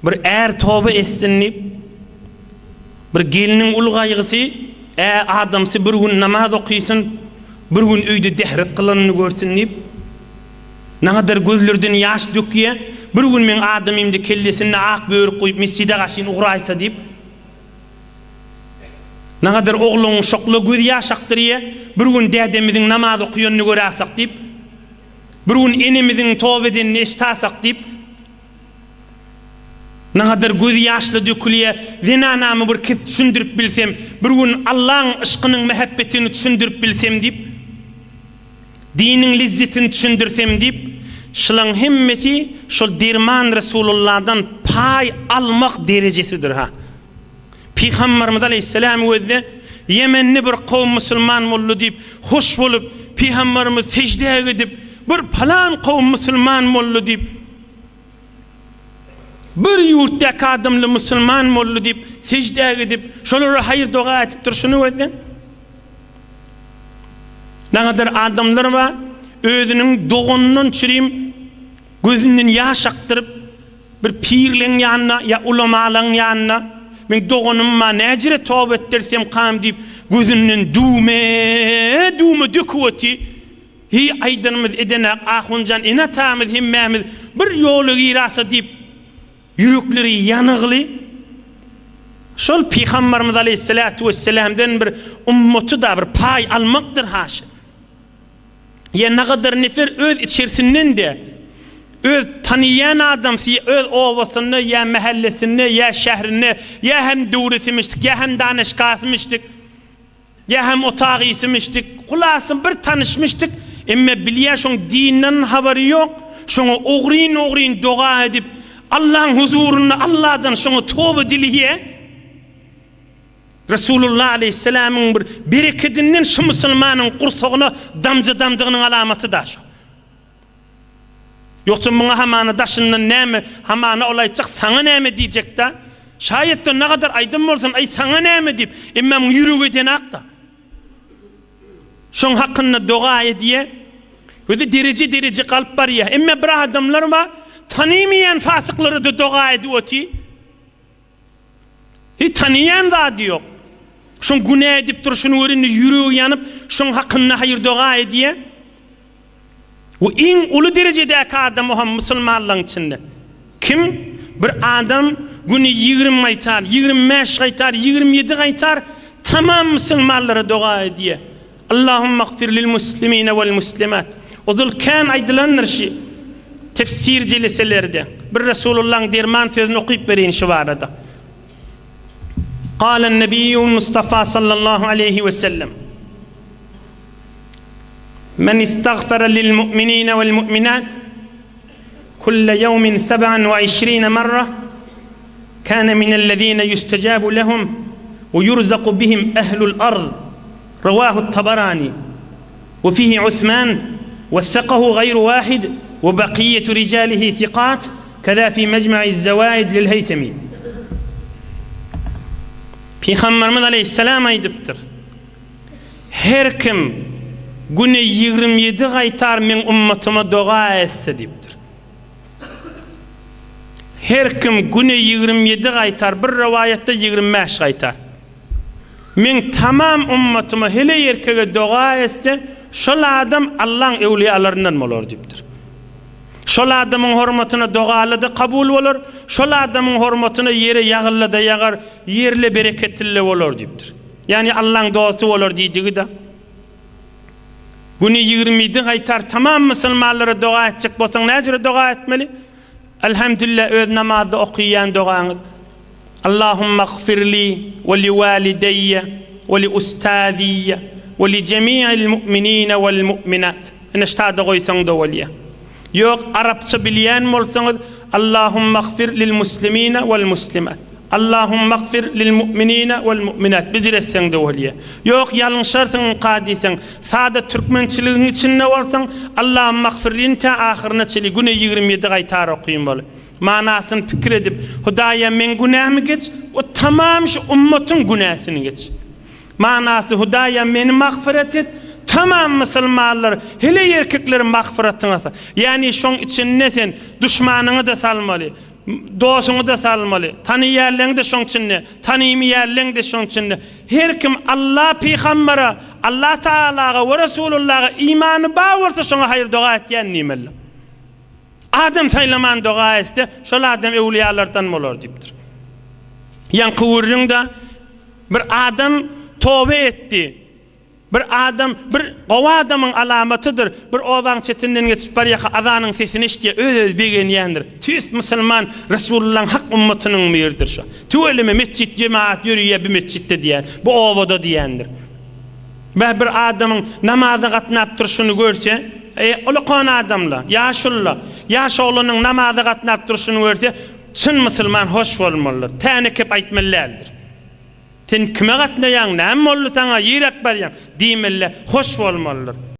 Bir är toba etsin diýip, bir gelniň uly gaýgysy, ä adamsy bir gün namaz okysyn, bir gün öýde dehret kylanyny görsün diýip, nagadar gözlerden ýaş dökýä, bir gün meň adamymda kellesinde ak börük goýup mesjide gaşyn ugraýsa diýip, nagadar ogluň şokla göz ýaş akdyrýa, bir gün dädemiziň namaz okýanyny göräsak diýip, bir gün enemiziň toba edenini eşitasak diýip, Nagadar gözi ýaşly dökülýä, Zenanamy bir kep düşündirip bilsem, bir gün Allaň yşkynyň mähebbetini düşündirip bilsem diýip, diniň lezzetini düşündirsem diýip, şulaň hemmesi şol derman Resululladan paý almak derejesidir ha. Pygamberimiz aleýhissalam gözde Ýemende bir kowum musulman boldy diýip, hoş bolup, Pygamberimiz seždä gidip, bir palan kowum musulman boldy diýip, Bir ýurtdaky adamly musulman boldy diýip, seždä gidip, şolara haýyr-doga edip durşuny gözle. Nagadar adamlar bar, özüniň doganyndan çürim gözünden ýaş akdyryp, bir pirleň ýanyna ýa ulamalaň ýanyna, meň doganym bar, näjire toba etdirsemkam diýip, gözünden düwme-düwme döküp otyr. Hiý aýdanymyz edenak ahunjan ene-atamyz hemmämiz bir ýola girasa diýip ýürekleri ýanygly şol pygambarymyz aleýhissalatu wessalamdan bir ummaty-da bir paý almakdyr haşa. Ýa nagadar nefer öz içersinden-de öz tanyýan adamsy öz obasynda ýa mähellesinde ýa şährinde ýa hem döwresimişdik ýa hem danyşgasymyşdyk Ýa hem otagysymişdik, hulasy bir tanyşmyşdyk, emme bilýä şoň dinden habary ýok, şoňa ogryn-ogryn doga edip, Allaň huzurynda Alladan şoňa toba dileýä. Resulullah aleýhissalamyň bir berekedinden şu musulmanyň gursagyna damja damdygynyň alamaty-da şo. Ýogsa muňa hamana daşyndan näme, hamana ol aýtjak saňa näme diýjekdä. Şaýatda nagadar aýdan bolsun, aý saňa näme diýip, emma muň ýüregi edenakda. Şoň hakynda doga edýä. Özi dereje-dereje galyp barýa. Emma bir adamlar bar, tanymaýan fasyklara-da doga edip otyr. Hiç tanaýan zady ýok. Şoň günä edip durşuny görende ýüregi ýanyp, şoň hakynda haýyr-doga edýär. We iň uly derejedäki adam o hem musulmanlaryň içinde. Kim? Bir adam güni 20 gaýtar, 25 gaýtar, 27 gaýtar, tamam musulmanlara doga edýär. Allahumma gfir lil muslimine wal muslimat. Ozal kän aýdylandyr şi tefsir jeleselerde. Bir Resulullahyň derman sözüni okyp bereýin şu barada. Galen Nebiyyul Mustafa sallallahu aleyhi we sellem. Men istagfara lil mu'minine wal mu'minat kulle yawmin seb'an we işrine marra kana minellezine yustejabu lehum we yurzaku bihim ehlul ard. Rawahu Tabarani we fihi Usman wessakahu gaýru wahid we bakiýetu rijalihi sikat keza fi Mejmaiz Zewaid lil Heýtemi. Pygamberimiz aleýhissalam aýdypdyr, Her kim güne 27 gaýtar meň ummatyma doga etse diýipdir. Her kim güne 27 gaýtar, bir rowaýatda 25 gaýtar. Meň tamam ummatyma heleý erkege doga etse, şol adam Allaň öwlüýalaryndan bolar diýipdir. Şol adamyň hormatyna dogaly-da kabul bolar, şol adamyň hormatyna ýere ýagylly-da ýagar, ýerle bereketli-le bolar diýipdir. Ýagny Allaň dosty bolar diýdigi-de. Güni 27 gaýtar tamam musulmanlara doga etjek bolsaň näjüre doga etmeli? Elhamdülillah öz namazda okyýan dogaňyz. Allahumma gfirli we li walideýe we li ustaziýe we li jemi'il mu'minine wal mu'minat. Ine ştada goýsaň-da bolýar. Ýok, arapça bilýän bolsaňyz Allahumma gfir lil muslimine wal muslimat. Allahumma gfir lil mu'minine wal mu'minat bijir etseň-de bolýar. Ýok, ýalňyşarsyňka diýseň, sada türkmençiligiň içinde bolsaň Allahumma gfirlini tä ahyryna çenli güne 27 gaýtar okyn boly. Manasyny pikir edip, Hudaýa meň günämi geç we tamam şu ummatyň günäsini geç. Manasy, Hudaýa meni magfyrat et, tamam musulmanlar, heleý erkekleri magfyratyňa sal. Ýagny şoň içinde sen duşmanyňy-da salmaly. Dosuňy-da salmaly. Tanyýanlaň-da şoň içinde, tanymaýanlaň-da şoň içinde. Her kim Alla pygambere, Alla Tagalaga we Resulullaga imany bar bolsa şoňa haýyr doga etýän diýmeli. Adam saýlaman doga etse, şol adam öwlüýalardan bolar diýipdir. Ýaňky gürrüňde bir adam toba etdi. Bir adam, bir gowy adamyň alamatydyr, bir obaň çetinden geçip barýarka azanyň sesini eşidýär, öz-özi begenýändir. Tüýs musulman Resulullaň hak ummatynyň biridir şo. Tüweleme metjit jemagat ýörüýär bu metjitde diýýän, bu obada diýýändir. Bä bir adamyň namaza gatnap durşuny görse, e, ulakan adamla, ýaşulla, ýaş oglanyň namaza gatnap durşuny görse, çyn musulman hoş bolmalydyr. Täne kep aýtmaly däldir. Sen kime gatnaýaň, näme boldy saňa, ýiräk barýaň? diýmeli-de, hoş bolmalydyr.